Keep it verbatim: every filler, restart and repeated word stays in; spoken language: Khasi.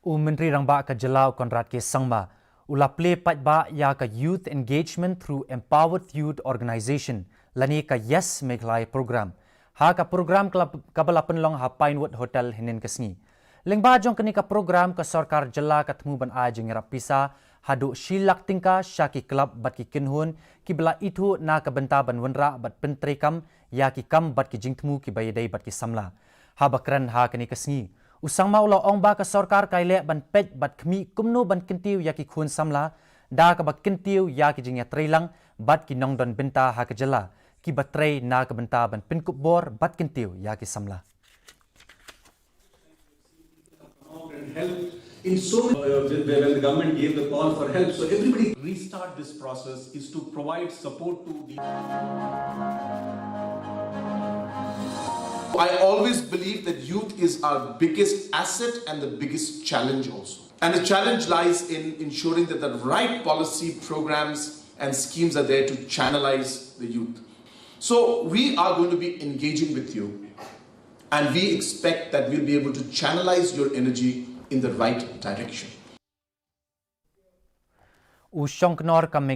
U Myntri Rangbah ka Jylla u Conrad K Sangma u la plie paidbah ïa ka Youth Engagement through Empowered Youth Organization lane ka Yes Meghalaya Program ha ka program ka la- kaba la pynlong ha Pinewood Hotel hynnin ka sngi. Lyngba jong kane ka program ka sorkar jylla ka thmu ban ai jingïarap pisa haduh shi lak tyngka sha ki club bad ki kynhun kiba la ithuh na ka bynta ban wanrah bad pyntreikam ïa ki kam bad ki jingthmu kiba ïadei bad ki samla. Haba kren ha kane ka sngi, u Sangma u la ong ba ka sorkar ka ïaleh ban peit bad khmih kumno ban kyntiew ïa ki khun samla da kaba kyntiew ïa ki jingïatreilang bad ki nongdon bynta ha ka jylla kiba trei na ka bynta ban pynkup bor bad kyntiew ïa ki samla. And help in so many, uh, when the government gave the call for help, so everybody restart this process is to provide support to the. I always believe that youth is our biggest asset and the biggest challenge also. And the challenge lies in ensuring that the right policy programs and schemes are there to channelize the youth. So we are going to be engaging with you. And we expect that we'll be able to channelize your energy in the right direction. U Shongknor ka